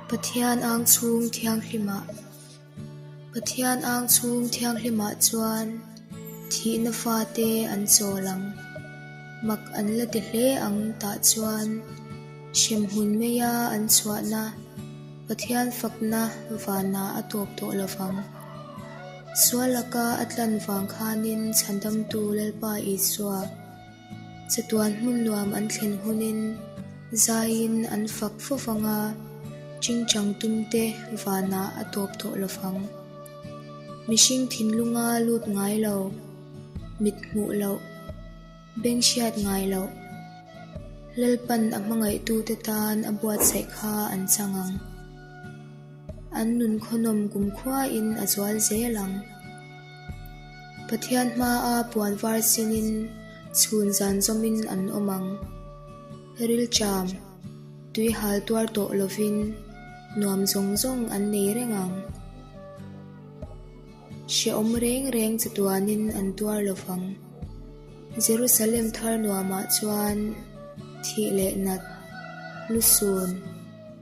Pathian ang chhung thianghlimah Pathian ang chhung thianghlimah chuan thihna fate an chawl ang. Mak an la ti hle ang tah chuan hremhmun maia an chhuahna Pathian fakna vanah a tawp tawh lovang. Sual laka a tlan vang khanin Chhandamtu Lalpa Isua chatuan hmun nuam an thlen hunin zaiin an fak fo vang a, chingchang tumte vanah a tawp tawh lovang. Mihring thinlunga lut ngai lo, mit hmuh loh, beng hriat ngai loh, Lalpan a hmangaihtute tan a buatsaih kha an chang ang. An nun khawnawm kumkhuain a zual zel ang. Pathian hmaa puan var sinin chhun zan zawmin an awm ang. Rilṭam, tui hal tuar tawh lovin nuam zawng zawng an nei reng ang. Hrehawm reng reng chatuanin an tuar lovang. Jerusalem thar nuamah chuan thih leh nat, lusun,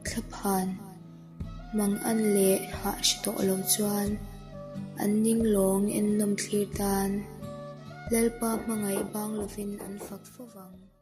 thlaphan, Mangan leh hah hre tawh lo chuan an ning lawng ennawm thlir tan Lalpa hmangaih bang lovin an fak fo vang.